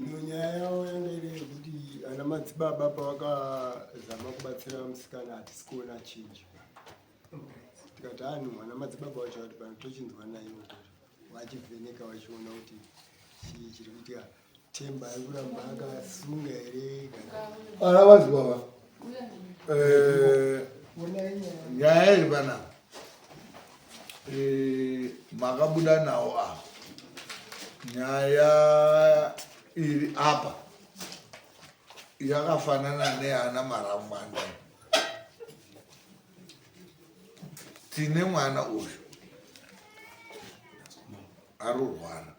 No nyaya yavo yanga iri yekuti ana madzibaba pavakazama kubatsira musikana hatisi kuona chinji. Tikati anhu ana madzibaba vacho vati pano tochinzwa naivo kuti vachivheneka vachiona kuti chii chiri kuitika. Themba ari kuramba akasunga here kana Ana madzibaba. Eh, nyaya iri panapa. Eh, makabuda nawo apa. Nyaya iri apa yakafanana neyana Maramwanda. Tine mwana uyu arurwara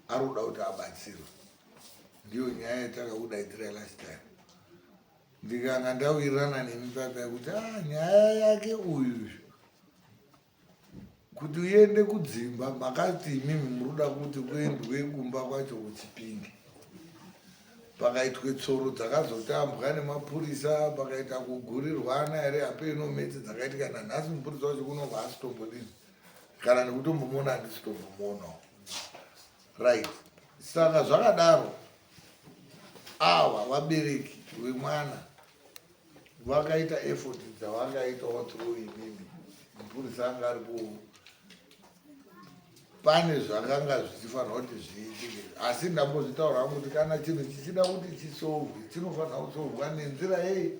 ari kuda kuti abatsirwe. Ndiyo nyaya yatakakudaidzira last time. Ndikanga ndawirirana nemi papa kuti ah, nyaya yake uyu kuti uende kudzimba makati imimi muri kuda kuti kuendwe kumba kwacho kuChipinge. Pakaitwe tsoro dzakazotambwa nemapurisa, pakaita kugurirwana here hapeno metse dzakaitika. Nanhasi mupurisa wacho kunobva asitombodini kana nekutombomuona handisitombomuonawo. Right, saka zvakadaro ava vabereki vemwana vakaita effort dzavakaitawo through imimi mupurisa anga aripo. Pane zvakanga zvichifanira kuti zviitike, asi ndambozvitaura hangu kuti kana chinhu chichida kuti chisolvwe chinofanira kusolvwa nenzira yei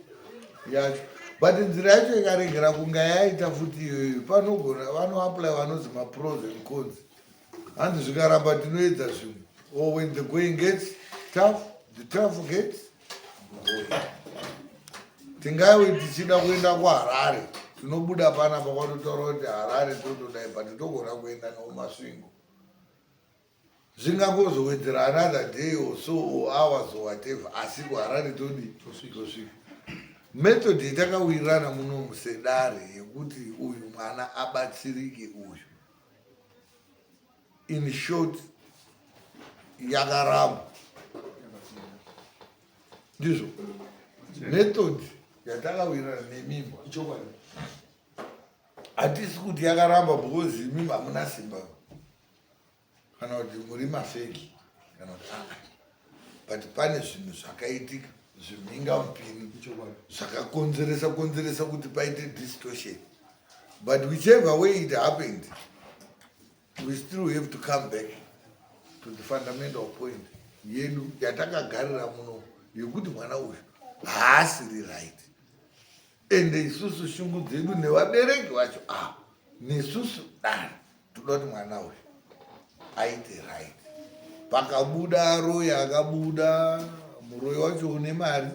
yacho, but nzira yacho ikaregera kunga yaita futi iyoyo, panogona vanoapply vanonzi mapros and cons. Hanzi zvikaramba tinoedza zvimwe, or when the going gets tough, the tough gets going. Tingave tichida kuenda kuHarare, tinobuda panapa kwatotaura kuti Harare totodai, but togona kuenda nomuMasvingo, zvingangozowedzera another day or so or hours or whatever, asi kuHarare todi tosvika. Method yatakawirirana munomu sedare yekuti uyu mwana abatsirike uyu, in short, yakaramba. Ndizvo method yatakawirirana nemimi. Ichokwadi. Hatisi kuti yakaramba because imimi hamuna simba kana kuti muri mafeki kana kuti aa, but pane zvinhu zvakaitika zvimhingamupini zvakakonzeresa konzeresa kuti paite distortion. But whichever way it happened, we still have to come back to the fundamental point yedu yatakagarira muno yekuti mwana uyu haasiri right. Ende isusu shungu dzedu nevabereki vacho ava nesusu dare toda kuti mwana uyu aite right. Pakabuda royi, akabuda muroyi wacho une mari,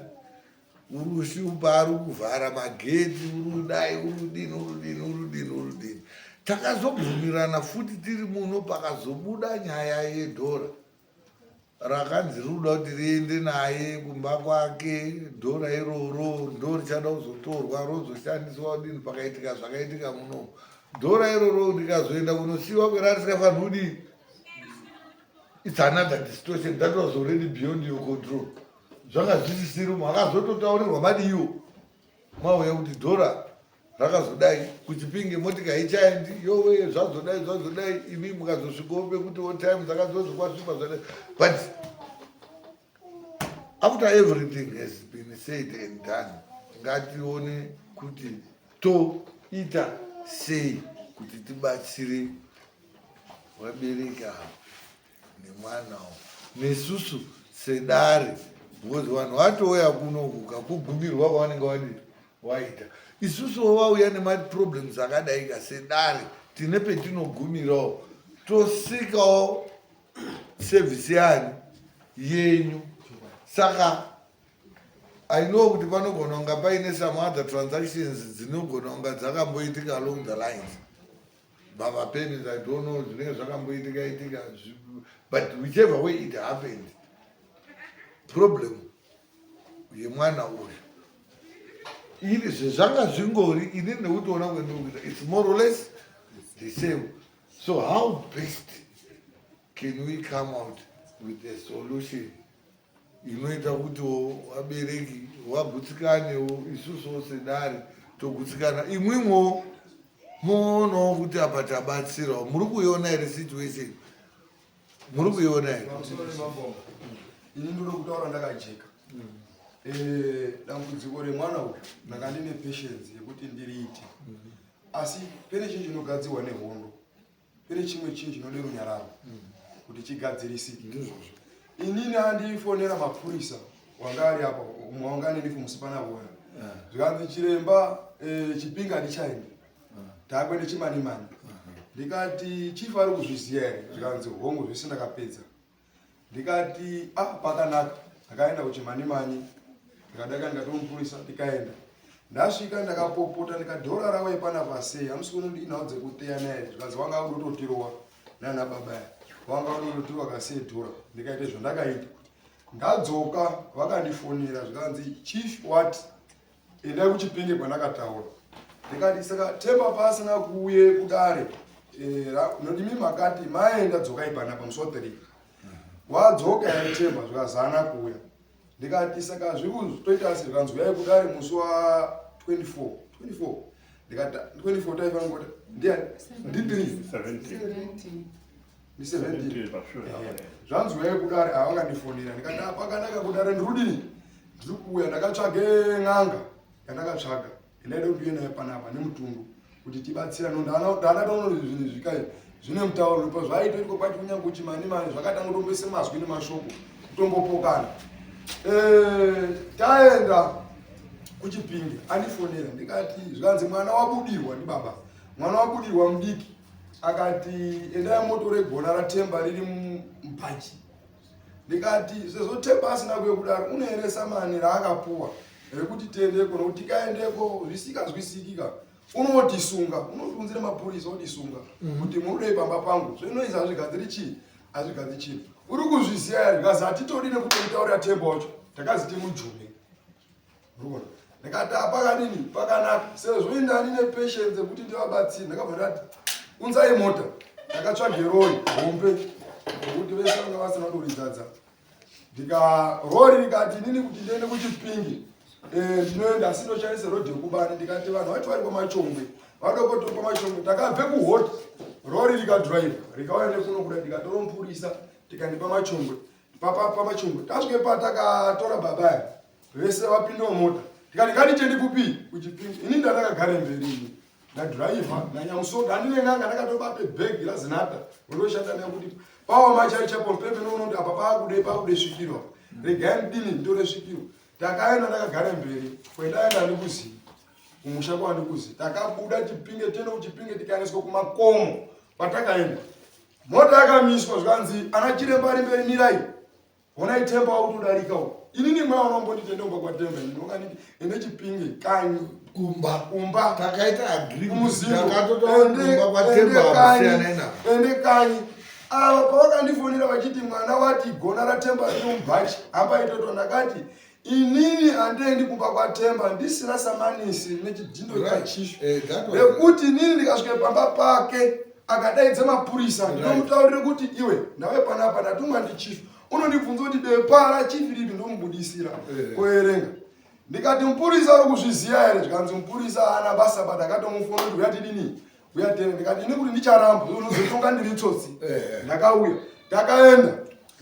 urushupa, ari kuvhara mageti, urudai, urudini, urudini, urudini, urudini. Takazobvumirana futi tiri muno, pakazobuda nyaya yedhora rakanzi riri kuda kuti riende naye kumba kwake. Dhora iroro ndo richada kuzotorwa rozoshandiswa kudini. Pakaitika zvakaitika muno, dhora iroro rikazoenda kunosiyiwa kwerarisingafaniri kudii, it's another distortion that was already beyond your control. Zvanga zvisisiri, makazototaurirwa madiwo mauya kuti dhora rakazodai kuChipinge, motika ichaendi yowe, zvazodai zvazodai, imi mukazosvikawo pekuti o time dzakazozvikwasvipa zvadai. But after everything has been said and done, ngatione kuti toita sei kuti tibatsire vabereki ava nemwanawo nesusu sedare, because vanhu vatouya kunoku kakugumirwa kwavanenge vadii waita. Isusuwo vauya nemaproblems akadaika, sedare tine petinogumirawo, tosikawo service yani yenyu. Saka I know kuti panogona kunga paine some other transactions dzinogona kunga dzakamboitika along the lines, mamapayments, I don't know zvinenge zvakamboitika itika, but whichever way it happened, problem yemwana uyu iri zvezvanga zvingori ini nekutoona kwendiri kuita, it's more or less the same. So how best can we come out with a solution inoita kutiwo vabereki vagutsikanewo, isusuwo sedare togutsikana, imwimwo moonawo kuti apa tabatsirawo? Muri kuiona here situation? Muri kuiona here? Pamusoro nemabomba. Ini ndinoda kutaura ndakajeka. Eh, dambudziko remwana uyu ndanga ndine patience yekuti ndiriite. Asi pene chinhu chinogadzirwa nehondo. Pene chimwe chinhu chinode runyararo kuti chigadzirisike. Ndizvozvo. Inini andifonera mapurisa wanga ari apa umwe wanga ane uniform sipana voya. Zvikanzi chiremba eh, chipinga ndichaenda. Takuenda chimanimani. Ndikati chief ari kuzviziva here? Zvikanzi hongu zvese ndakapedza. Ndikati ah pakanaka. Ndakaenda kuchimanimani ndikadaka ndikatomupurisa ndikaenda. Ndasvika ndakapopota ndikadhora rauye panapa sei hamusi kuona kuti inhau dzekuteya naye zvikanzi wanga udototirowa nana baba ya wanga udototirowa kasei dhora ndikaita zvandakaita. Ndadzoka vakandifonera zvikanzi chief what endai kuchipinge kwandakataura ndikati saka temba paasina kuuye kudare eh, nodimi makati maenda dzokai panapa musi wa 3 wadzoka here temba zvikazana kuuya ndikati saka zviri toita se zvikanzi uyai kudare musi wa 24 24 ndikati 24 taifanira kuti ndiani ndi 3 ndi 17 zvanzi uyai kudare avangandifonera ndikati ah, pakanaka kudare ndiri kudini ndiri kuuya ndakatsvage n'anga yandakatsvaga ndaida kuti uye nayo panapa nemutungu kuti tibatsirane ndana toona zvinhu zvikai zvine mutauro pa zvaitoitwa kwacho kunyange kuti mani mani zvakatanga kutomboise mazwi nemashoko kutombopokana eh, taenda kuchipinge andifonera ndikati zvikanzi mwana wabudirwa ndibaba mwana wabudirwa mudiki akati endai motore gona ratemba riri mubhachi ndikati sezvo temba asina kuye kudaro une here samani raakapuwa rekuti tiendeko nokuti tikaendeko zvisikazwisikika unotisunga unotiunzira mapurisa otisunga mhm. kuti murudei pamba pangu zvinoizi hazvigadziri chii hazvigadziri chii uri kuzviziva here because hatitodi nekuti mutaurira temba wacho takazi timujume Urikuona? Ndikati ah, pakadini pakanaka sezvo ini ndine patience yekuti ndivabatsire ndakabva ndati unzai mota ndakatsvage rori hombe nekuti vese vanga vasina kutoridzadza ndika rori rikati inini kuti ndiende kuchipingi eh, ndinoenda asi ndoshandisa rodhi yekubani ndikati vanhu vacho vari kwamachongwe vadokoto kwamachongwe takabve kuhot rori rikadhiraivha rikauya nekuno kuda ndikatora mupurisa tikandipa machongwe pamachongwe tasvike patakatora baba aya vese vapinda mumota ndikati ngatichende kupi kuchipingi ini ndandakagara mberi ini ndadhiraivha nanyamusoda handine n'anga ndakatobate bhegi razinata undoshanda naye kuti paoma chaichapo mpembe nounoti apa pakude pakude svikiro regai ndidini nditore svikiro takaenda ndakagara mberi kwendaenda handikuzivi kumusha kwandikuzivi takabuda chipinge tiende kuchipinge tikaendeswa kumakomo kwatakaenda mota yakamiswa zvikanzi ana chiremba ari mberi mirai honai temba wakutodarika uko inini mweya unombonditi ndomba kwatemba ini wakanditi ende chipinge kanyi kumba kumba takaita agreement ndakatotaura kwatemba kusiyana nako ende kanyi ava pavakandifonera vachiti mwana wati gona ratemba riri mubhachi hamba itoto ndakati inini handiendi kumba kwatemba ndisina samanisi nechidhindo chachishu eh, nekuti inini ndikasvika pamba pake akadaidza mapurisa ndinomutaurire kuti iwe ndave panapa ndatumwa ndichifu unondibvunza kuti bepa rachifi ripi ndomubudisira eh. kuerenga ndikati mupurisa uri kuzviziva here zvikanzi mupurisa haana basa but akatomufona kuti uya tidini uya tene ndikati ini kuti ndicharamba unozotonga ndiri tsotsi eh. ndakauya takaenda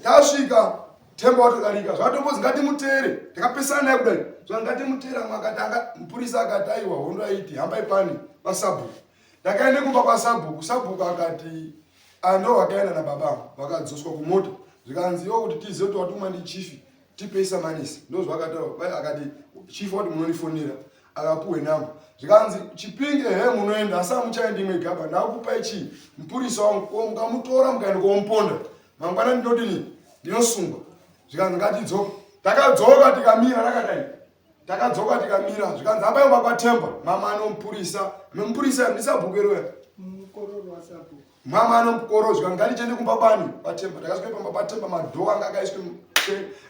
tasvika Temba watodarika zvatombozi ngatimuteere takapesana naye kudai zva ngatimuteere amwe akati anga mupurisa akati aiwa hondo aiti hambai pani pasabhuku ndakaende kumba kwasabhuku sabhuku akati ando vakaenda nababa vakadzoswa kumota zvikanzi iwo kuti tizive kuti watumwa ndichifi tipei samanisi ndozvakataura akati chifi wati munondifonera akapuwe namba zvikanzi chipinge he munoenda asi amuchaendi mwegaba ndakupai chii mupurisa wangu ko mukamutora mukaenda komuponda mangwana ndinodini ndinosungwa zvikanzi ngatidzoke takadzoka tikamira rakadai takadzoka tikamira zvikanzi hamba yomba kwatemba mama anomupurisa memupurisa ndisabhuku mama anomukoro zvikanzi ngatichende kumba kwani kwatemba takasvika pamba patemba madhoo anga akaiswe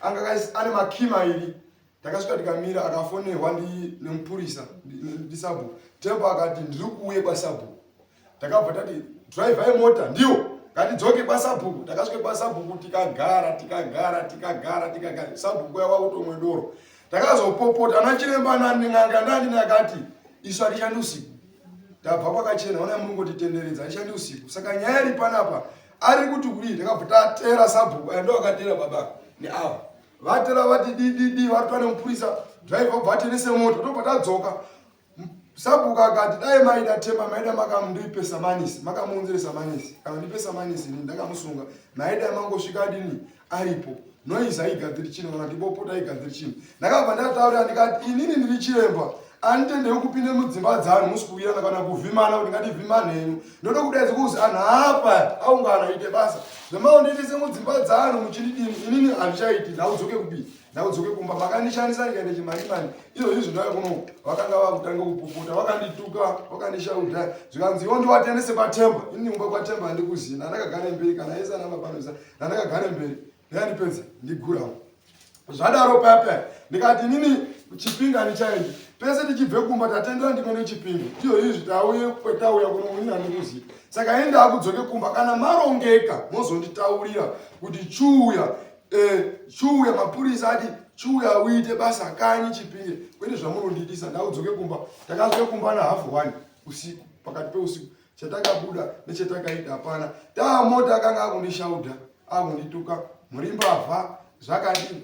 anga ane makii mairi takasvika tikamira akafonerwa nemupurisa ndisabhuku temba akati ndiri kuuye kwasabhuku takabva tati driver yemota ndiwo ngatidzoke kwasabhuku takasvike kwasabhuku tikagara tikagara tikagara tikagara sabhuku yava kutomwe doro takazopopota ana chiremba nan'anga nani akati isu hatishandi usiku tabva kwakachena ona muri kungotitenderedza hatishandi usiku saka nyaya iri panapa Ari kuti kudii? Takabva tatera sabhuku aya ndovakatera baba neava. Vatera vati di di di vari pane mupurisa driver obva atendese mota tobva tadzoka. Sabhuku akati dai maida tema maida makamundipe samanisi makamuunzire samanisi kana ndipe samanisi ini ndakamusunga maida mangosvika adini aripo noise haigadziri chinhu kana ndibopota haigadziri chinhu ndakabva ndataura ndikati inini ndiri chiremba anditendei kupinde mudzimba dzanhu musi kuwirana kana kuvhimana kuti ngativhimane henyu ndoda kudaidza kuzi anhu apa aungana ite basa zvemaundiitise mudzimba dzanhu muchindidini inini hazvichaiti ndaudzoke kupi ndaudzoke kumba makandishandisa ndikaenda chimarimani izvo izvi ndauya kuno vakanga vakutanga kupopota vakandituka vakandishaudha zvikanzi iwo ndiwatendese kwatemba inini kumba kwatemba handikuzivi ndandakagare mberi kana yese anava panoza ndandakagare mberi ndandipedza ndigurawo zvadaro paya paya ndikati inini chipinga handichaendi pese tichibve kumba tatendera ndiko nechipinga ndiyo izvi tauye kwetauya kuno inini handikuzivi saka ini ndaakudzoke kumba kana marongeka mozonditaurira kuti chiuya eh, chiuya mapurisa ati chiuya uite basa kanyi chipinge kwete zvamunondiitisa ndaudzoke kumba takasvike kumba na half one usiku pakati peusiku chatakabuda nechatakaita hapana taamota akanga akundishaudha akundituka muri mbavha zvakadini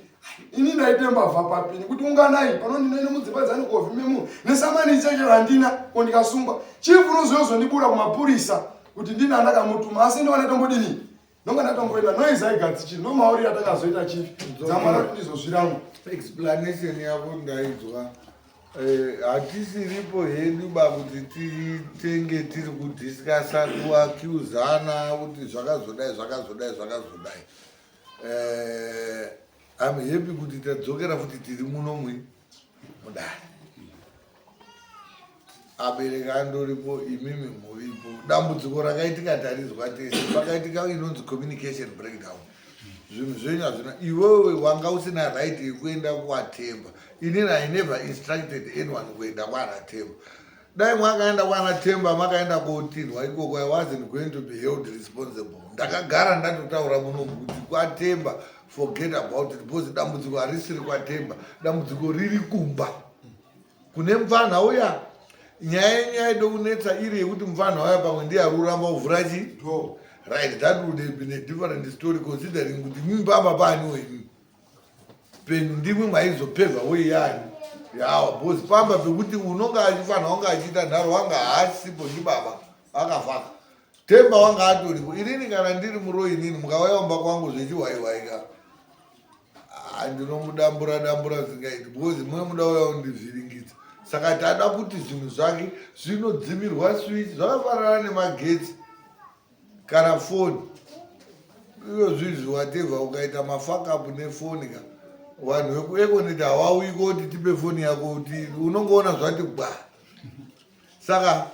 ini ndaite mbavha papini kuti unganai pano ndinoenda mudzimba dzani kovhime munhu nesamani chacho handina ko ndikasungwa chifu unozoyozondibura kumapurisa kuti ndini andakamutuma asi ndiwana tombodini Ndonga ndatomboita noise aigadzi chii no mauri atakazoita chief dzamara kuti ndizozviramwa. Explanation yako ndainzwa. Eh, hatisiripo hedu ba kuti titenge tiri kudiscussa kuaccusana kuti zvakazodai zvakazodai zvakazodai. Eh, I'm happy kuti tadzokera futi tiri muno mui mudare. Abereki andoripo imimi muripo. Dambudziko rakaitika tarizwa tese. Pakaitika inonzi communication breakdown. Zvinhu zvenyu hazvina iwewe wanga usina right yekuenda kwaTemba. Inini I never instructed anyone kuenda kwanaTemba. Dai mwakaenda kwanaTemba makaenda kotinhwa ikoko I wasn't going to be held responsible. Ndakagara ndatotaura muno kuti kwaTemba forget about it because dambudziko harisiri kwaTemba. Dambudziko riri kumba. Kune mupfanha uya nyaya yenyu yaida kunetsa iri yekuti mupfanha uya pamwe ndiye ari kuramba kuvhura chi right that would have been a different story considering kuti imimi pamba paaniwo imimi penyu ndimwi maizopevha way yaani yawa because pamba pekuti unonga achifanha wanga achiita nharo wanga haasipo ndibaba akafaka temba wanga atoripo inini kana ndiri muroyi inini mukauya kumba kwangu zvechiwaiwaika Ah, ndinomudambura dambura zvingaiti because mune muda uya undivhiringidza saka tada kuti zvinhu zvake zvinodzimirwa switch zvakafanana nemagetsi kana foni iyo zvinhu whatever ukaita mafakapu nefoni ka vanhu vekueconet hawauyi koti tipe foni yako kuti unongoona zvati gwa saka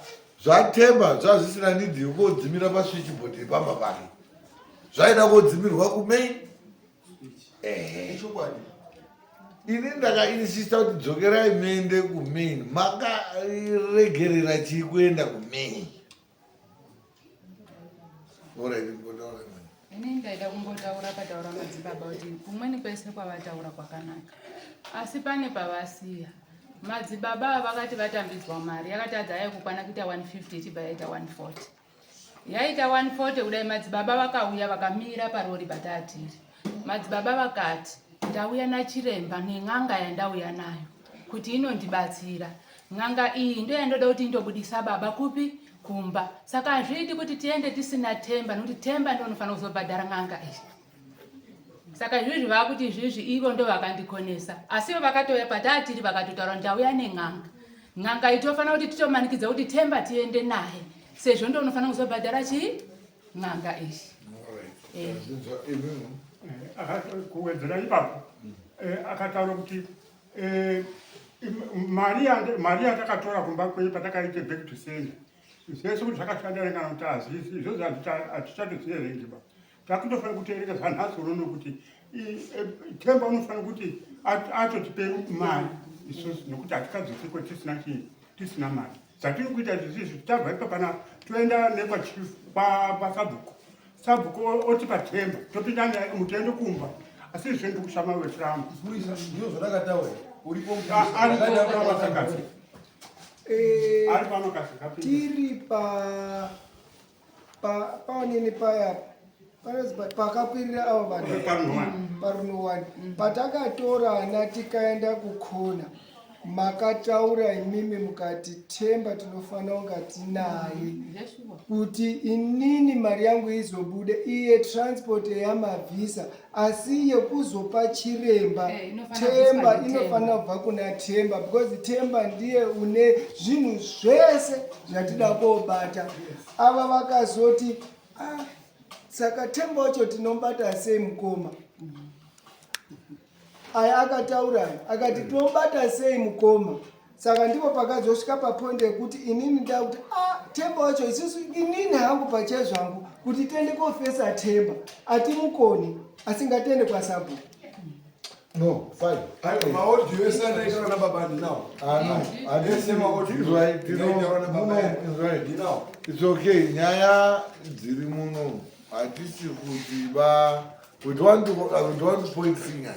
zvatemba zvazvisina nidhi yekodzimira paswitchboard yepamba pake zvaida kodzimirwa kumain ehe ini ndakainsista kuti dzokerai muende kumain makaregerera chii kuenda kumain Ini ndaida kungotaura pataura madzibaba kuti kumweni kwese kwavataura kwakanaka asi pane pavasiya madzibaba ava vakati vatambidzwa mari yakatadza yaye kukwana kuita 150 ichibva yaita 140 yaita 140 kudai madzibaba vakauya vakamira parori patatiri madzibaba vakati ndauya nachiremba nen'anga yandauya nayo kuti inondibatsira N'anga iyi ndoyandoda kuti indobudisa baba kupi kumba. Saka hazviiti kuti tiende tisina Themba nokuti Themba ndo unofanira kuzobhadhara n'anga iyi. Saka izvizvi vakuti izvizvi ivo ndo vakandikonesa. Asi ivo vakatouya patatiri vakatotaura ndauya nen'anga. N'anga iyi tofanira kuti titomanikidza kuti Themba tiende naye sezvo ndo unofanira kuzobhadhara chii n'anga iyi. Eh. Kuwedzera ipapo eh, akataura kuti Eh, mari mari yatakatora kumba kwenyu patakaite back to sender zvese kuti zvakashanda here kana kuti hazvisi izvozvo hatichatoziverengi ba takutofanira kuteereka zvanhasi unono kuti e, temba unofanira kuti atotipe mari isusu nokuti hatikadzosi kwetisina chii tisina mari zvatiri kuita izvizvi tabva ipapana toenda nekwachief kwasabhuku Sabhuku otipa temba topinda naye mutende kumba asi izvo ndikushama wechiramba. Murisa ndizvo zvandakataura uripo ah, ari eh, ari pano kasi tiri pa pa paonini paya Panonzi pakakwirira avo vanhu parunowani patakatorana tikaenda kukona makataura imimi mukati Themba tinofanira kunga tinaye kuti inini mari yangu izobude iye transport yamabvisa asi yekuzopa chiremba Eh, inofanira Themba kubviswa ndiThemba. inofanira kubva kuna Themba because Themba ndiye une zvinhu zvese zvatida kobata. Ava vakazoti ah, saka Themba wacho tinobata sei mukoma? Aya akataura aya akati tinobata sei mukoma? Saka ndipo pakazosvika papoint yekuti inini ndakuti ah, Themba wacho isusu inini hangu pachezvangu kuti tiende kofesa Themba atimukoni asi ngatiende kwasabhuku. No, fine. Aiwa, maaudio ese andaitaura nababa ndinawo. Ah, no. Ese maaudio Right, ndaitaura nababa muno, right. ndinawo. It's okay. Nyaya dziri muno hatisi kuti va we don't want to, we don't want to point fingers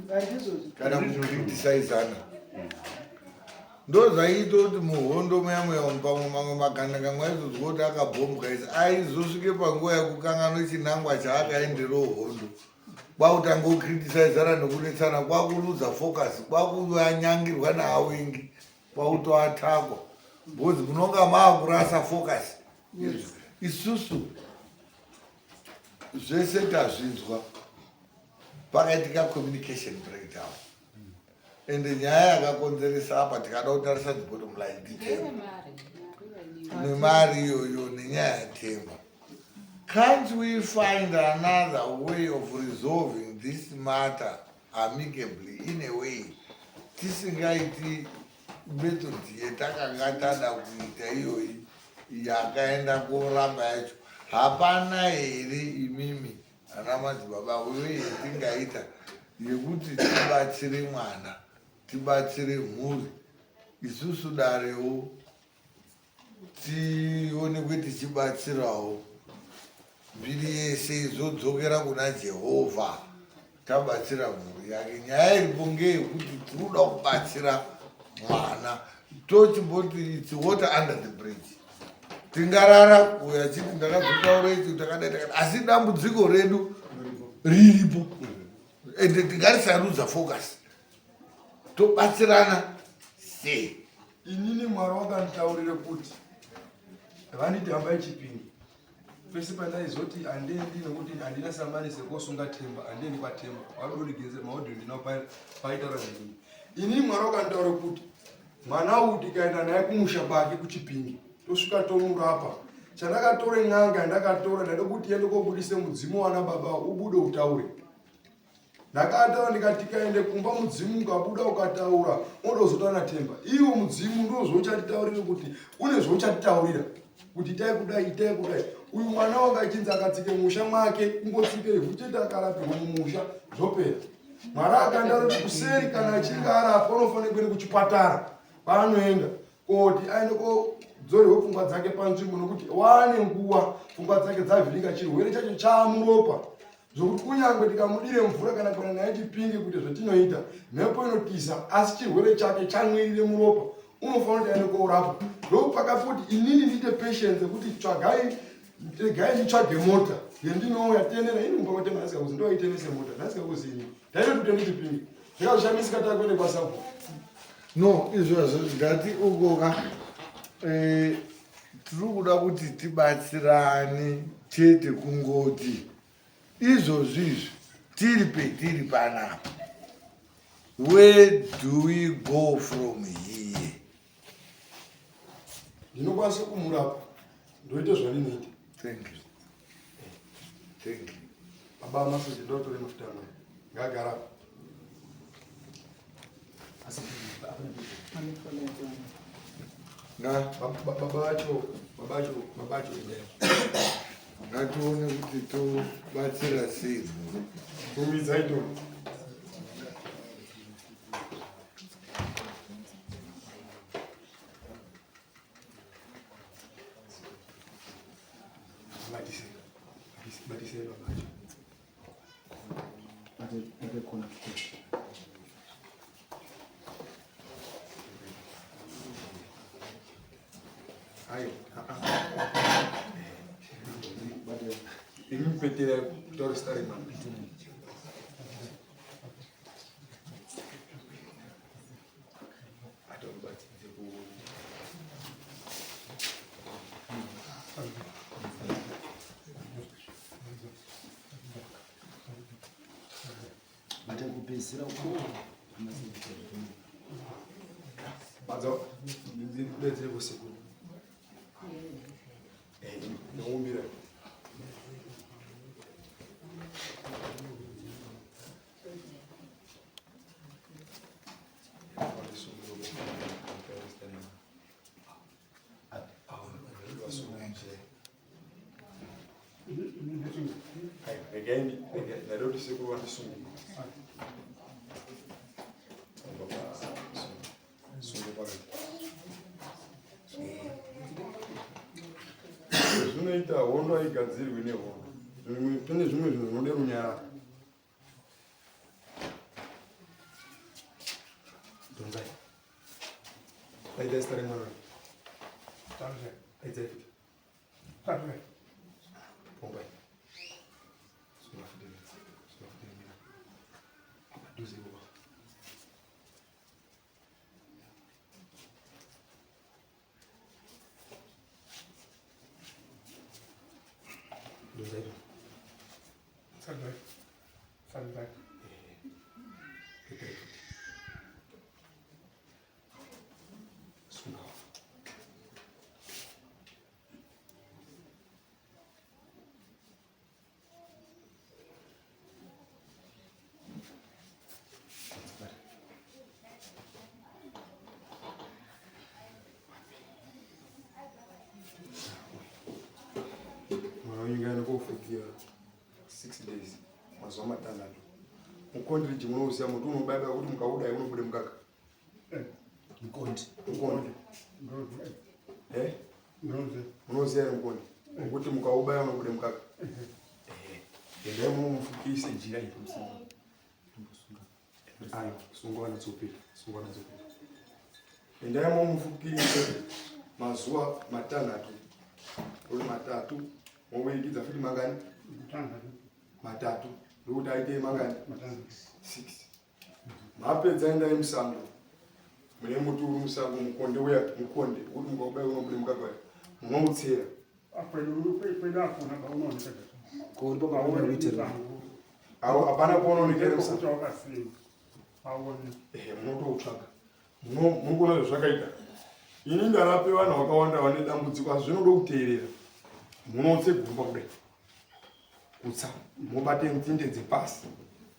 Handizvozvo. kana kucriticizana. Ndozvaiita kuti muhondo muya muya pamwe mamwe magandanga mwaizozwa kuti akabhombwa isi aizosvike panguva yekukanganwa chinangwa chaakaenderawo hondo kwakutanga kukritisizana nekunetsana kwakuluza focus kwakuvanyangirwa naawengi kwakutoatakwa because munonga maakurasa focus. Isusu zvese tazvinzwa pakaitika communication breakdown ende nyaya yakakonzeresa apa tikada kutarisa the bottom line ndiThemba nemari iyoyo nenyaya yaThemba. Can't we find another way of resolving this matter amicably in a way tisingaiti method yetakanga tada kuita iyoyi yakaenda koramba yacho? Hapana here imimi ana madzibaba uyo yetingaita yekuti tibatsire mwana, tibatsire mhuri, isusu darewo tionekwe tichibatsirawo, mbiri yese izodzokera kuna Jehovha tabatsira mhuri yake? Nyaya iripo ngeyekuti tinoda kubatsira mwana. Tochimboti its water under the bridge, tingarara uyo achiti ndakazotaura ichi takadai takadai, asi dambudziko redu riripo ende tingarisarudza focus tobatsirana sei? Inini Mwari wakanditaurire kuti vanditi hambai Chipinge pese pandaizoti handiendi nekuti handina samani sekosunga Themba, handiendi kwaThemba wadondigeze maaudio ndinawo paitaura zvinini. Inini Mwari wakanditaure kuti mwana uyu tikaenda naye kumusha kwake kuChipinge tosvika tomurapa. Chandakatore n'anga yandakatora ndada kuti iende kobudise mudzimu wana baba ubude utaure. Ndakataura ndikati tikaende kumba mudzimu ukabuda ukataura unodozotaura naThemba. Iwo mudzimu ndozvouchatitaurire kuti une zvauchatitaurira kuti itai kudai, itai kudai. Uyu mwana wanga achinzi akatsike musha mwake kungotsike ivhu chete akarapirwa mumusha zvopera. Mwari akandaura kuti kuseri kana achinge arapwa unofanira kuenda kuchipatara kwaanoenda koti aende kodzorerwe pfungwa dzake panzvimbo nokuti waane nguva pfungwa dzake dzavhiringa, chirwere chacho chaamuropa zvokuti kunyange tikamudire mvura kana kuenda naye Chipinge kuita zvatinoita mhepo inotisa, asi chirwere chake chamwirire muropa, unofanira kuti aende kourapwa. Ndopaka futi inini ndiite patience yekuti tsvagai regai nditsvage mota yendinouya tiendena ini kumba kwaThemba. Ndasikakuzi ndoaitenese mota, ndasikakuzi ini ndaite kuti tiende Chipinge ndikazvishamisika takuende kwaSabhuku. No, izvozvo ndati ukoka tiri kuda kuti tibatsirane chete kungoti izvozvi izvi tiri petiri panapa, where do we go from here? Ndinokwanisa kumurapa ndoita zvandinoita. Thank you, thank you. Baba Masoje, ndotore mafuta amai ngagara. Nga Baba vacho, baba vacho, baba vacho endai. Ngatione kuti tobatsira sei mhuri. Rumidzai to. Batise, batise, batise baba vacho. Ate kona. Ayo, ah, ah. Imi. Chingopetera kutaura zita remwana. Kupedzisira uko Badza ndibetsere kusekuru. Eh, ndinokumbira. Regai ndada kuti sekuru vandisunge. Sunge pakati. Zvinoita hondo haigadzirwi nehondo. Pane zvimwe zvinhu zvinoda runyararo. Donzai. Daidzai zita remwana. Daidzai futi. Pombai. Sunga futi. Sunga futi. Padhuze ipopo. Donzai. Salve. Daidzai futi. Sunga. Mwana wenyu ngaende kofukira 6 days, mazuva matanhatu. Mukondiriji munouziva muti unobaiba kuti mukaudai unobude mukaka. Mukondi. Mukondi. Eh? Munoziva here mukondi? Wekuti mukaubaya unobude mukaka. Endai mumufukise jira iri. Ayo, sungwa natsopika, sungwa natsopika. Endai mumufukise mazuva matanhatu. Uri matatu, moweikidza futi mangani? Matatu. Ndokuti aite mangani? 6. Mapedza endai musango. Mune muti uri musango mukonde uya, mukonde, kuti mukaubaya unobude mukaka uya. Munoutsera. Kwedu hakuna paunooneka. Ko ndipo paunoitira. Awo hapana paunoonekera musango. Kuti wakasimba. Paone. Ehe, munotoutsvaga. Munoona zvazvakaita. Ini ndarape vanhu vakawanda vane dambudziko asi zvinoda kuteerera. Munotse gomba kudai. Kutsa, mobate nzinde dzepasi.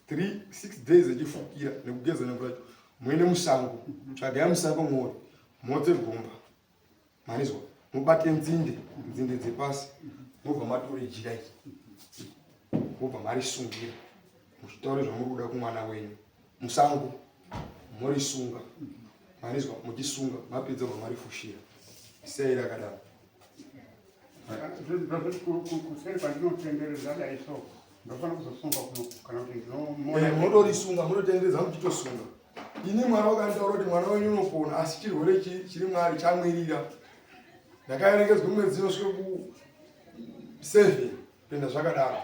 3 6 days echifukira nekugeza nemvura yacho. Muende musango, tsvagai musango muone. Motse gomba. Manizwa, mobate nzinde, nzinde dzepasi. Mobva matore jira iri. Mobva marisungira. Muchitaura zvamuri kuda kumwana wenyu. Musango morisunga. Manizwa, muchisunga, mapedza bva marifushira. Sei rakadaro. Kuseri kwandinotendereza dai so ndofanira kuzosunga kuno kana kuti ndinomona. Munotorisunga, munotendereza muchitosunga. Ini Mwari wakanditaura kuti mwana wenyu unopona, asi chirwere chiri mwari chamwirira. Ndakaerekedzwa mwedzi inosvika ku 7 kuenda zvakadaro.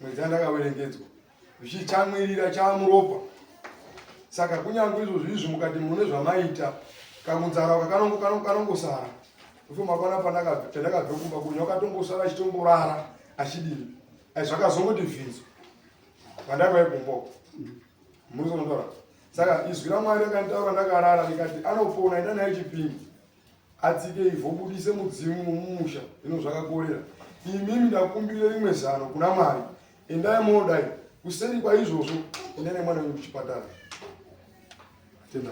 Mwedzi yandakaverengedzwa zvichamwirira chamuropa. Saka kunyange izvozvo izvi mukati mune zvamaita, kakunzara kanongosara. Ndofo makaona pandakabve kumba kunya wakatombosara achitomborara achidini. Ai zvakazongoti vhinzo pandakauya kumba uko. Muri kuzonotaura. Saka izwi raMwari rakanditaura ndakarara rikati anopona enda naye Chipinge. Atsike ivhu obudise mudzimu mumusha ino zvakakorera. Imimi ndakumbire rimwe zano kuna Mwari. Endai monodai kuseri kwaizvozvo endai nemwana wenyu kuchipatara. Tenda.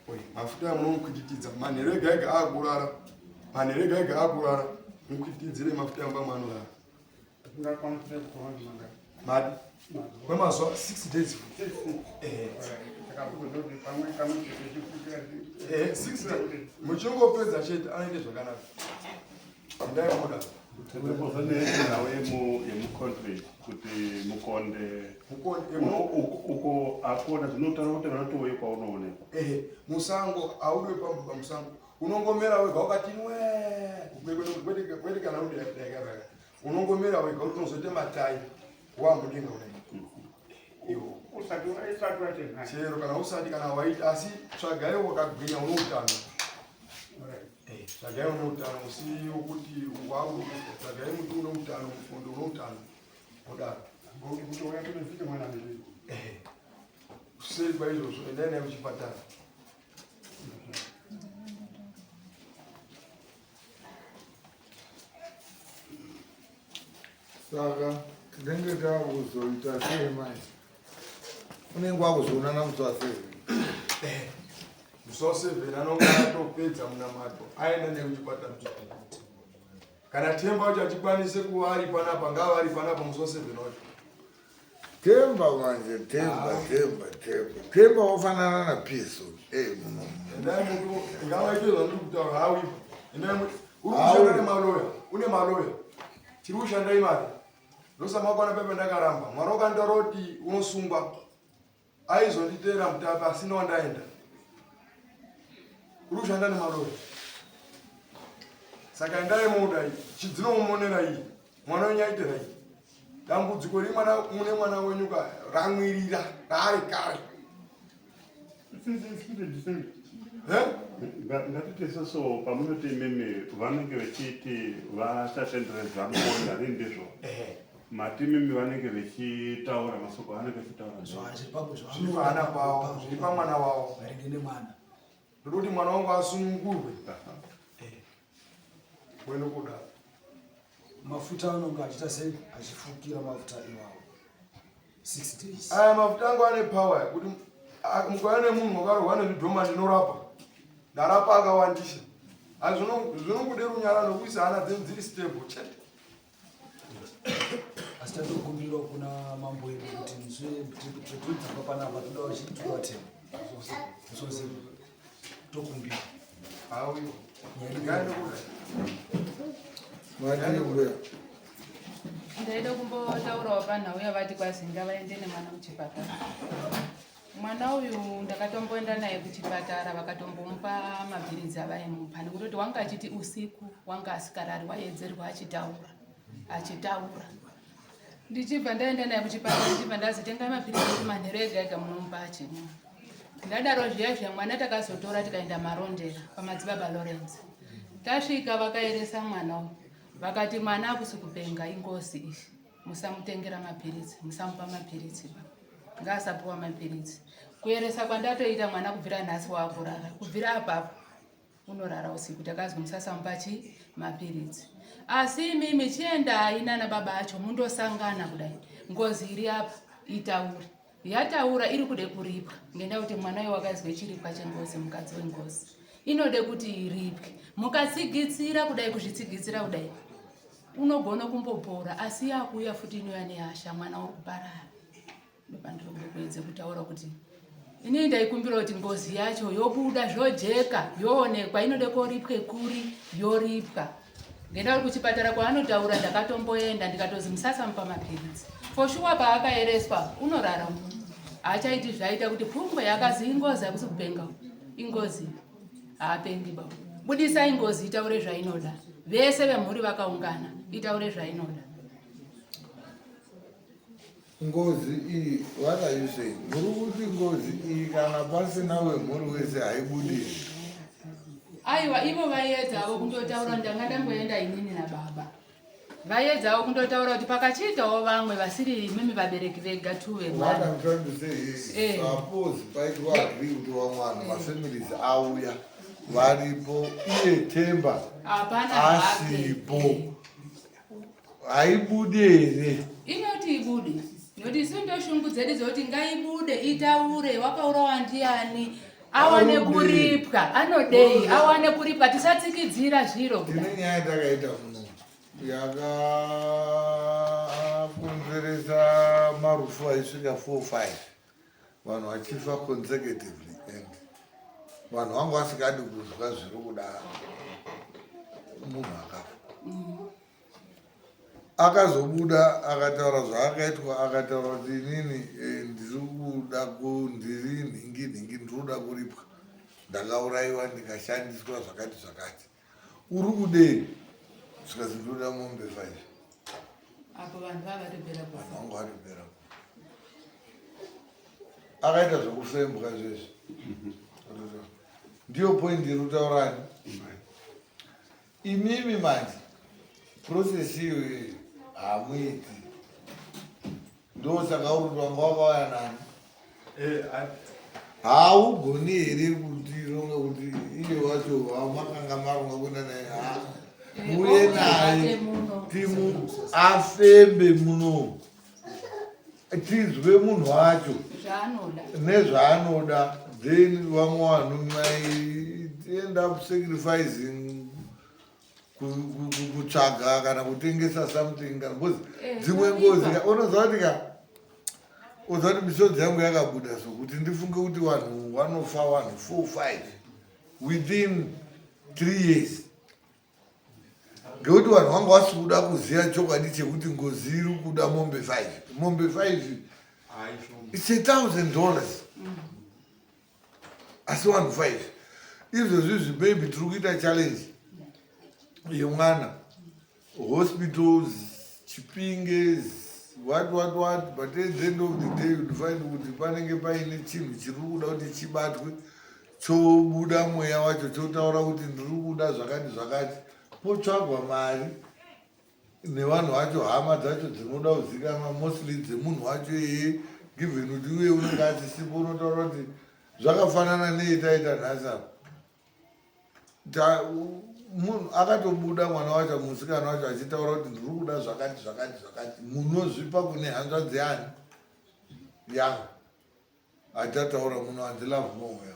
Oi, mafuta amunomukwititidza manheru ega ega akurara. Manheru ega ega akurara. Mukwitidzire mafuta amba maanorara. Madi. Kwemazuva 6 days. 6 days. Muchingopedza chete anoite zvakanaka. Endai muda. Nhau yemucontrate kuti mukonde uko akona zvinotaura kuti vanotouye kwaunoonekwa. Ehe, musango audiwe pamusango. Unongomera wega ukati nwe kwete kana udaikavaka. Unongomera wega kuti unozoite matai wamudenga kudai. Iwo. Usati usati waite nhai. Chero kana usati kana waita asi tsvagai wakagwinya une utano. Alright. Tsvagai une utano usi wokuti wakufa. Tsvagai muti une utano mufundo une utano. Kudaro. Ngokuti kutouya kunezvite mwana mberi. Kuseri kwaizvozvo endai naye kuchipatara. Saka tinenge takuzoita sei manje? Unenge wakuzoonana musi wa 7. Musi wa 7 anonga atopedza munamato aenda naye kuchipatara. Kana Themba wacho achikwanise kuva ari panapa ngava ari panapa musi wa 7 wacho. Themba manje Themba Themba Themba Themba wafanana na Piso. Eh muno. Endai mutu ngavaite zvandiri kutaura hawipo. Endai mutu uri kushanda nemaloya une maloya. Tiri kushanda imari. Ndosamakwana pepe ndakaramba. Mwari wakanditaura kuti unosungwa. Aizonditeera mutape asina wandaenda. Uri kushanda nemaloya. Saka endai muda iyi. Chidzinomumonera iyi. Mwana wenyu aite right. Dambudziko rimwana mune mwana wenyu ka ramwirira raari kare. Eh? Ngatiti isusu pamunoti imimi vanenge vechiti vachatenderedza mukonda rii ndizvo mati imimi vanenge vechitaura masoko avanenge vechitaura Zviri paana pavo, zviri pamwana wavo. Maringe nemwana. Ndoda kuti mwana wangu asunungurwe. Wendo kudaro. Mafuta anonga achiita sei achifukira mafuta iwawo 6 days. Aya mafuta angu ane power kuti mukauya nemunhu wakarohwa nezvidhoma ndinorapa. Ndarapa akawandisa. Asi zvinongoda runyararo nokuisa hana dzenyu dziri stable chete. Asi tatokumbirawo kuna mambo edu kuti zvetobva panapa toda vachiitwa tema. Zvose tokumbira. Auyo. Ngaende kuda. Madii mbuya? Ndaida kumbotaurawo panhau yavati kwazi ngavaende nemwana kuchipatara. Mwana uyu ndakatomboenda naye kuchipatara vakatombomupa mapiritsi avaimupa nekutoti wanga achiti usiku wanga asikarari waiedzerwa achitaura achitaura. Ndichibva ndaenda naye kuchipatara ndichibva ndazi tengai mapiritsi ekuti manheru ega ega munomupa achimwa. Ndadaro zviya zviya mwana takazotora tikaenda Marondera kwamadzibaba Lawrence. Tasvika vakaeresa mwana uyu vakati mwana akusi kupenga ingozi iyi musamutengera mapiritsi musamupa mapiritsi ba ngaasapuwa mapiritsi. Kueresa kwandatoita mwana kubvira nhasi waakurara kubvira apapo unorara usiku takazwi musasamupa chi mapiritsi. Asi imimi chiendai nana baba acho mundosangana kudai ngozi iri apa itaure yataura iri kude kuripwa ngendaa kuti mwana uyo wakazwe chiripwa chengozi mukadzi wengozi inode kuti iripwe mukatsigitsira kudai kuzvitsigitsira kudai unogona kumbopora asi yakuuya futi inouya nehasha mwana uri kuparara. Ndopandiri kude kuedze kutaura kuti inini ndaikumbira kuti ngozi yacho yobuda zvojeka yoonekwa inode koripwe kuri yoripwa. Ngendaa kuti kuchipatara kwaanotaura ndakatomboenda ndikatozi musasamupa mapiritsi. For sure paakaereswa unorara haachaiti zvaita kuti pfungwe yakazi ingozi hakusi kupenga ingozi haapengi ba. Budisai ngozi itaure zvainoda. Vese vemhuri vakaungana itaure zvainoda. Ngozi iyi, what are you saying? Muri kuti ngozi iyi kana pasina wemhuri wese haibudi. Aiwa ivo vaiedzawo kundotaura ndanga ndamboenda inini nababa. Vaiedzawo kundotaura kuti pakachiitawo vamwe vasiri imimi vabereki vega tu What vemwana. I'm trying to say is, suppose paitwa agree kuti wamwana mafamilies auya varipo iye Themba Hapana hake. asipo haibudi here? Inoti ibude. Noti isu ndoshungu dzedu dzekuti ngaibude itaure wakaurawa ndiani awane kuripwa anodei awane kuripwa tisatsikidzira zviro. Tine nyaya yatakaita muno yakakonzeresa marufu aisvika 4-5 vanhu vachifa consecutively and vanhu vangu vasingadi kuzwa zviri kuda munhu akafa. Akazobuda akataura zvaakaitwa akataura kuti inini ndiri kuda ndiri nhingi nhingi ndiri kuda kuripwa. Ndakaurayiwa ndikashandiswa zvakati zvakati. Uri kudei? Zvikanzi ndinoda mombe 5. Apo vanhu vava vatopera kufa. Vanhu vanga vatopera kufa. Akaita zvekufembwa izvezvi. Ndiyo point iri kutaurani. Imimi manje process iyoyo hamuiti. Ndosaka uri kuti wanga wakauya nani. Eh, Haugoni here kutironga kuti iye wacho wamakanga maronga kuenda naye ha Eh, muye naye timu afembe muno tizwe munhu wacho Zvaanoda. Nezvaanoda then vamwe vanhu might end up sacrificing kutsvaga kana kutengesa something kana because Eh, dzimwe ngozi ka unoziva kuti ka unoziva kuti misodzi yangu yakabuda so kuti ndifunge kuti vanhu vanofa vanhu 4 5 within 3 years ngekuti vanhu vanga vasi kuda kuziva chokwadi chekuti ngozi iri kuda mombe 5 mombe 5 it's $1,000 asi vanhu 5 izvozvi izvi maybe tiri kuita challenge yemwana hospitals Chipinge what what what but at the end of the day you'd find kuti panenge paine chinhu chiri kuda kuti chibatwe chobuda mweya wacho chotaura kuti ndiri kuda zvakati zvakati potsvagwa mari nevanhu vacho hama dzacho dzinoda kuzikanwa mostly dzemunhu wacho iyeye given kuti uye unenge asisipo unotaura kuti zvakafanana neyetaita nhasi apa munhu akatobuda mwana wacho musikana wacho achitaura kuti ndiri kuda zvakati zvakati zvakati munozvipa kune hanzvadzi yani yangu achataura muno hanzi love more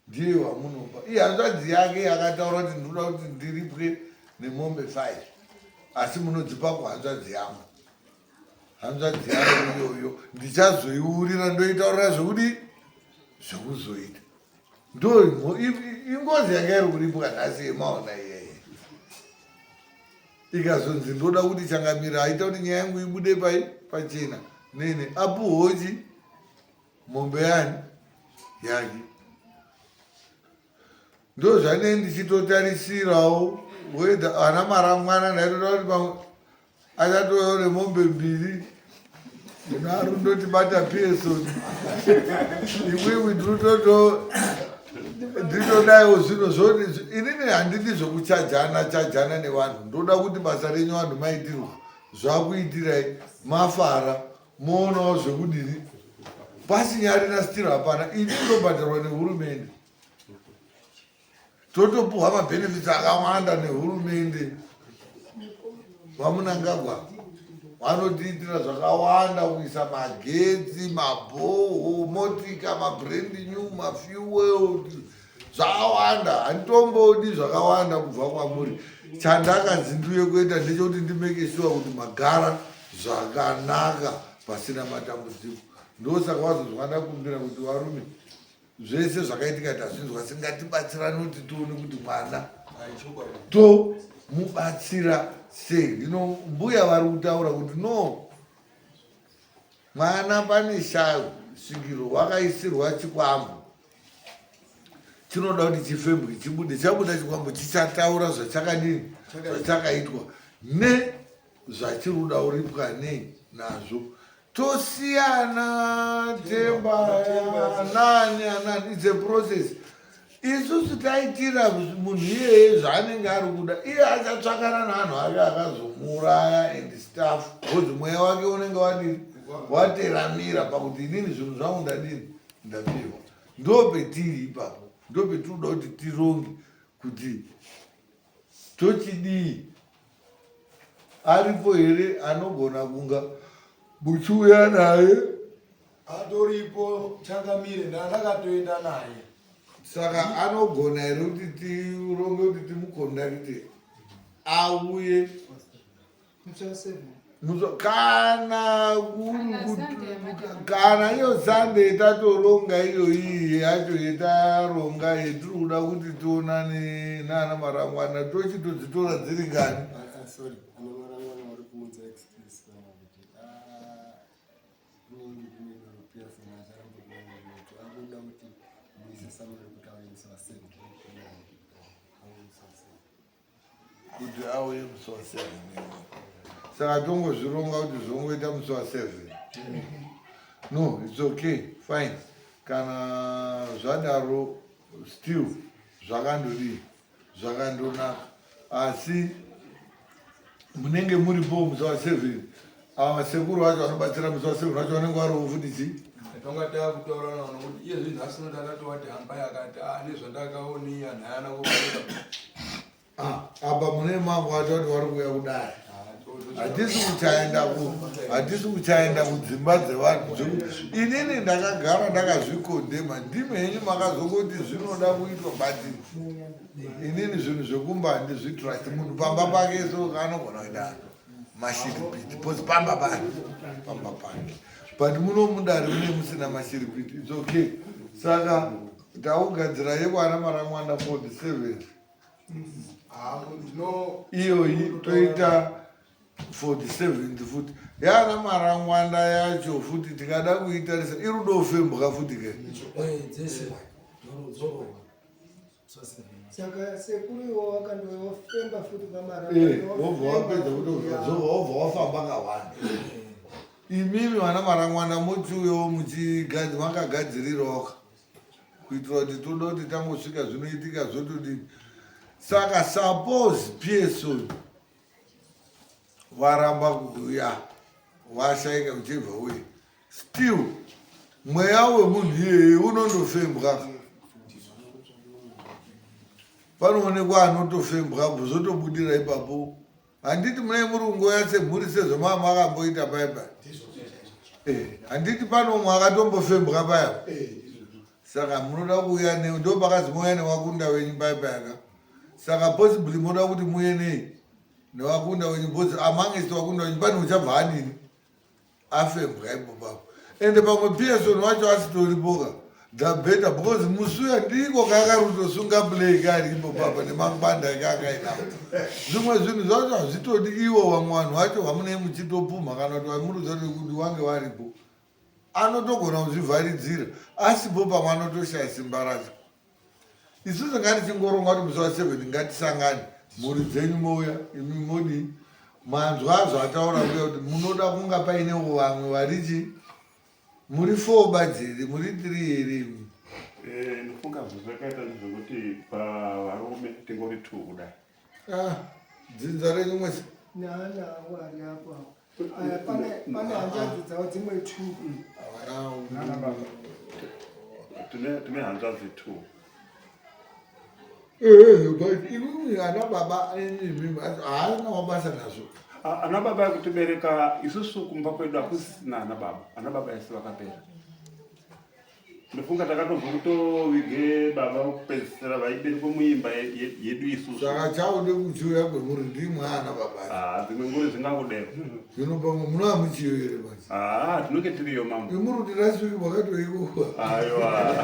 ndiye wamunopa iye hanzvadzi yake yakataura kuti ndinoda kuti ndiripwe nemombe 5 asi munodzipa kuhanzvadzi yangu hanzvadzi yangu iyoyo ndichazoiurira ndoitaurira zvekudi zvekuzoita ndo ingozi yanga iri kuripwa nhasi yemaona iyeye ikazonzi ndoda kuti changamira aita kuti nyaya yangu ibude pai pachena nene apuhochi mombe yani yake ndozvanei ndichitotarisirawo whether ana maramwana ndaitoda kuti pamwe achatouyawo nemombe mbiri ndinaro ndotibata pearson imwimwi ndinototo ndinodaiwo zvinhu zvoti inini handidi zvekuchajana chajana nevanhu ndoda kuti basa renyu vanhu maitirwa zvakuitirai mafara moonawo zvekudini pasinyarina stiro hapana ini ndobhadharwa nehurumende totopuhwa mabenefits akawanda nehurumende vamunangagwa vanotiitira zvakawanda kuisa magetsi mabhoho motika mabrand new mafuel zvakawanda handitombodi zvakawanda kubva kwamuri chandakanzi ndiuye kuita ndechekuti ndimeke sure kuti magara zvakanaka pasina matambudziko ndosaka wazonzwa ndakumbira kuti varume zvese zvakaitika tazvinzwa asi ngatibatsirane kuti tione kuti mwana tomubatsira sei hino mbuya vari kutaura kuti no mwana pane shayo svikiro wakaisirwa chikwambo chinoda kuti chifembwe chibude chabuda chikwambo chichataura zvachakadini zvachakaitwa ne zvachiri kuda uripwa nei nazvo tosiyana temba nani anani its a process isusu taitira munhu iyeye zvaanenge ari kuda iye achatsvakana naanhu ake akazomuuraya and stuff bcause mweya wake unenge wadini wateramira pakuti inini zvinhu zvangu ndadini ndapiwa ndopetiri ipapo ndopetiri kuda kuti tironge kuti tochidii Aripo here anogona kunga muchiuya naye? Atoripo changamire, ndandakatoenda naye. Saka anogona here kuti tironge kuti timukondakite auye kana kana iyo Sunday tatoronga iyo iyi yacho yetaronga yetiri kuda kuti tionane nana marangwana tochitodzitora dziri ngani ah, ah, sorry ana marangwana vari kuunza excuse kana kuti ah, kunenge kune doro pearson acharamba kuona akuda kuti Takamuisa samune kuti auye musi wa 7. Kuti auye musi wa 7 saka tongozvironga kuti zvongoita musi wa 7. No, it's okay, fine. Kana zvadaro still zvakandodii, zvakandonaka, asi munenge muripo musi wa 7. Ava sekuru vacho vanobatsira musi wa 7 vacho vanenge variwo futi chii? Tonga takutaura navo nokuti iye zvinhu nhasi noti akatowati hambai akati a nezvandakaoniya nhayana kuaa. Ah, apa mune mangu atoti vari kuuya kudai, hatisi kuchaenda kudzimba dzevanhu. Inini ndakagara ndakazvikondema, ndimi henyu makazongoti zvinoda kuitwa, but inini zvinhu zvekumba handizvitrust. Munhu pamba pake so anogona kuita mashiripiti because pamba pake, pamba pake, but muno mudare mune musina mashiripiti. It's okay. Saka takugadzira yekwana Maramwanda 47 iyoyi, toita 47 futi yana Marangwanda yacho futi. Tikada kuitarisa iri kudofembwa futi ke. Dzese dzorohwa. Saka sekuru iwo wakandofemba futi. Wobva wapedza kutozova, wobva wafamba kawanda. Imimi vana Marangwanda mochiuyawo makagadzirirawo kuitira kuti toda kuti tangosvika zvinoitika zvotodii. Saka suppose Pearson waramba kuuya, washaika uchibva uye, still mweya wemunhu iyeye unondofembwa. Panoonekwa anotofembwa, zvotobudira ipapo. Handiti munei muri kungoya semhuri sezvomava makamboita paya paya? Handiti pano umwe akatombofembwa paya? Saka munoda kuuya ne ndo pakazi mouya newakunda wenyu paya payaka. Saka possibly munoda kuti muye nei newakunda wenyu, because amongst wakunda wenyu pane uchabva anini afembwa ipo papo, ende pamwe Pearson wacho asitoripoka, the better, because musuya ndiko kakarutosunga play kari ipo papa nemangwanda ake akainawo. Zvimwe zvinhu zvacho hazvitodi ivo vamwe vanhu vacho vamunei muchitopumha kana kuti vamurudza kuti wange varipo, anotogona kuzvivharidzira asipo. Pamwe anotoshaya simba racho. Isusu ngatichingoronga kuti musi wa7 ngatisangane, mhuri dzenyu mouya imi modii. Manzwa zvataura kuya kuti munoda kunga painewo vamwe varichi muri four badzi here, muri three here imi? Ndofunga zvazvakaita ndezvekuti pavarume tingori two kudai. Ah, dzinza renyu mwese? Naana avo ari apo apo. Aya pane hanzvadzi dzavo dzimwe two. Havana. Tine hanzvadzi two. But imimi ana baba imimi haana mabasa nazvo. Ah, ana baba ekutibereka isusu kumba kwedu hakusisina ana baba. Ana baba ese vakapera. Ndofunga takatobva kutovige baba vokupedzisira vaiberekwa muimba yedu isusu. Saka chaude kuchiuya kwemuri ndimwe ana baba? Ah, dzimwe nguri zvingangodero. Zvino pamwe munova muchiyo here manje? Ah, tinenge tiriyo mambo. Imuri kuti last week makatoikuwa. Aiwa,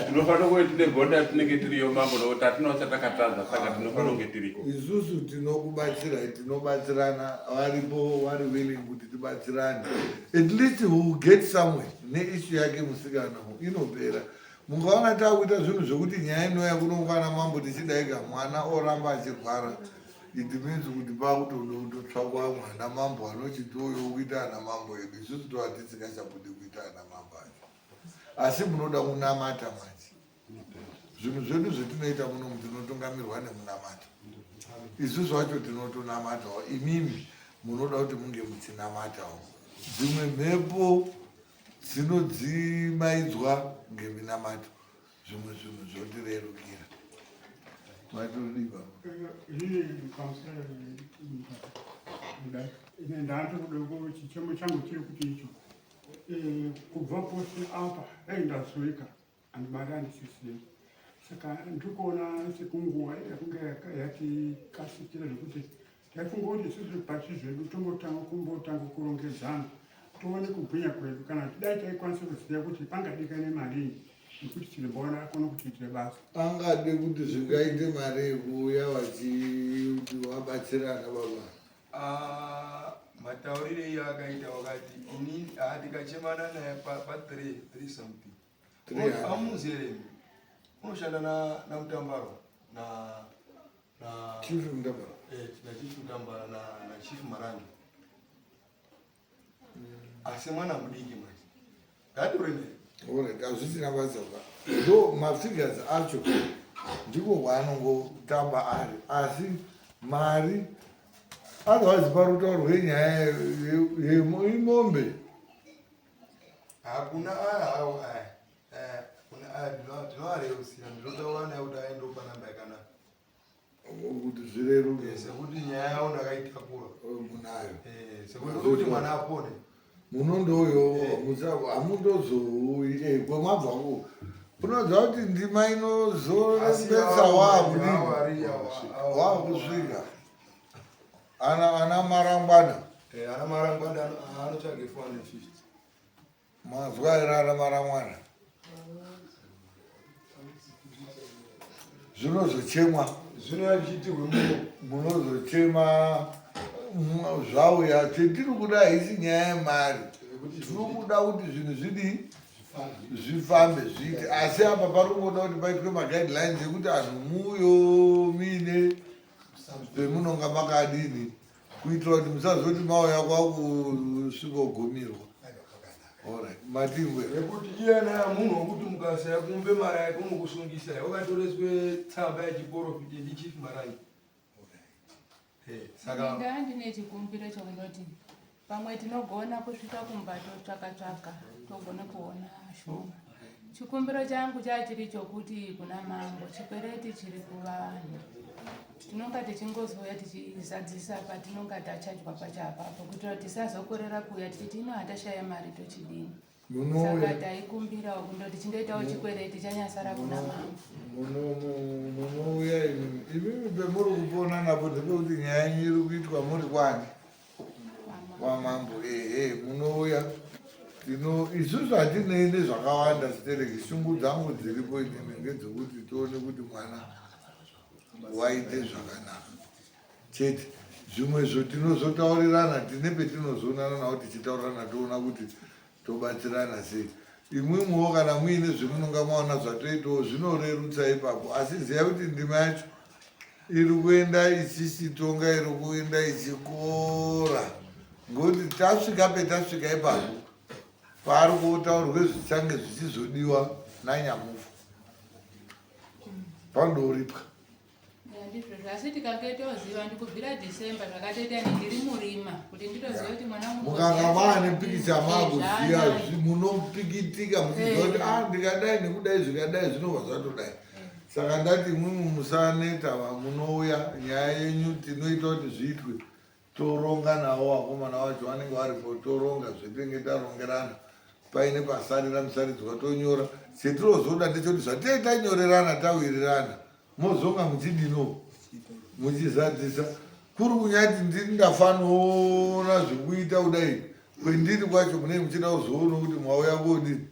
tinofanira kuve tine gonda, tinenge tiriyo mambo, nokuti hatinawo chatakatadza, saka tinofanira kunge tiriko. Isusu tinokubatsirai, tinobatsirana. Varipo vari willing kuti tibatsirane. At least we will get somewhere neissue yake musikana inopera. Mungaona taakuita zvinhu zvekuti nyaya inouya kunongwana mambo tichidaika mwana oramba achirwara, it means kuti pakutoda kutotsvakwa mwana mambo anochitoyo kuita ana mambo edu. Isusu tova tisingachabudi kuita ana mambo acho, asi munoda kunamata manje. Zvinhu zvedu zvetinoita munomu tinotungamirwa nemunamato. Isusu vacho tinotonamatawo, imimi munoda kuti munge muchinamatawo. Dzimwe mhepo dzinodzimaidzwa ngeminamato, zvimwe zvinhu zvotirerukira. Matodi baba. Inini pamusoro kudai, ine ndaatokuda chichemo changu chiri kuti icho kubva pose apa dai ndazoika andimari handisisina, saka ndiri kuona sekunguva yakunge yatikasikira zvekuti taifunga kuti isusu pachi zvedu tombotanga kumbotanga kurongedzana toone kugwinya kwedu. Kana tidai taikwanisa kuziva kuti pangadikane marii nekuti chiremba akone kutiitira basa. Angade kuti zvingaite mari yekuuya vachiti vabatsirana baba? Ah, mataurire iye akaita wakati ini ah, tikachemana naye pa 3 3 something. 300. Amuzere. Unoshanda na naMutambaro na na Chief Mutambara. Eh, na Chief Mutambara na na Chief Marange. Asi mwana mudiki manje. Ngatori naye. Alright, hazvisina basa ba. Ndo mafigures acho ndiko kwaanongotamba ari asi mari otherwise parutaurwe nyaya yemombe. Hakuna aya hawo aya. Eh, kuna aya ndinoarerusira ndinotaura naye kuti aende opa namba yakanaka. Kuti zvireruke. Eh, sekuti nyaya yavo ndakaitakura. Oh, munayo. Eh, sekuti kuti mwana apone. Munondoyo hamundozouyi eh, kwemabva ku unoziva kuti ndima inozorembesa waakudii waakusvika ana ana marangwana. Eh, ana marangwana anotsvage 450. Mazwa here ana marangwana? Zvinozochemwa. Zvinouya zvichiitirwe muno. Munozochema zvauya. Chetiri kuda haisi nyaya yemari. Tiri kuda kuti zvinhu zvidii? Zvifambe zviite. Asi apa pari kungoda kuti paitwe maguidelines ekuti anhu muuyo muine pemunonga makadini kuitira kuti musazoti mauya kwakusvikogumirwa. Alright, matingwe. Nekuti iyena munhu wekuti mukasaya kumupe mari yake unokusungisa wakatoreswe tsamba yechiporofiti ndichief Marange. Eh, saka Ndaa ndine chikumbiro chekundoti pamwe tinogona kusvika kumba totsvaka tsvaka togona kuona shoma. Chikumbiro changu chachiri chokuti kuna mambo chikwereti chiri kuvanhu. Tinonga tichingozouya tichizadzisa patinonga tachajwa pacho apapo kuitira kuti tisazokorera kuuya tichiti ino hatashaya mari tochidini. Saka taikumbirawo kundoti chindoitawo chikwereti chanyasara kuna mambo. Munouya imimi imimi pemuri kupona napo ndepekuti nyaya yenyu iri kuitwa muri kwani kwamambo ehe munouya tino isusu hatinei nezvakawanda sitereki shungu dzangu dziripo inini ngedzekuti tione kuti mwana waite zvakanaka chete zvimwezvo tinozotaurirana tine petinozoonana navo tichitaurirana toona kuti tobatsirana sei imwimwiwo kana muine zvemunonga maona zvatoitawo zvinorerutsa ipapo asi ziva kuti ndima yacho iri kuenda ichisitonga iri kuenda ichikora ngokuti tasvika petasvika ipapo paari kutaurwe zvichange zvichizodiwa nanyamufu pandoripwa Ndizvozvo asi tikange toziva ndikubvira December zvakatoita ini ndiri murima kuti nditoziva kuti mwana wangu mukanga maane pikicha makuziva munopikitika muchiziva kuti ah ndikadai nekudai zvikadai zvinobva zvatodai saka ndati imwimwi musaneta munouya nyaya yenyu tinoita kuti zviitwe Toronga navo vakomana vacho vanenge varipo toronga zvetinenge tarongerana paine pasarira musaridzwa tonyora chetinozoda ndechekuti zvatee tanyorerana tawirirana mozonga muchidino muchizadzisa kuri kunyati ndini ndafanoona zvekuita kudai kwendiri kwacho munenge muchida kuzoona kuti mwauya kodini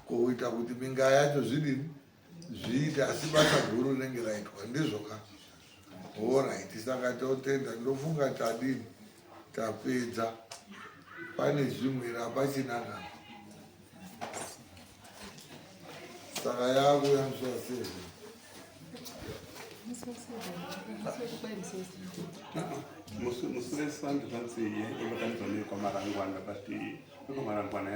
Kuita kuti minga yacho zvidini zviite asi basa guru rinenge raitwa ndizvo ka horaiti saka totenda ndofunga tadini tapedza pane zvimwe here hapachina kana saka yakuya musi wa seven Musi weSunday zvanzi yaitobatanidzwa nekwamarangwana but nekwamarangwana.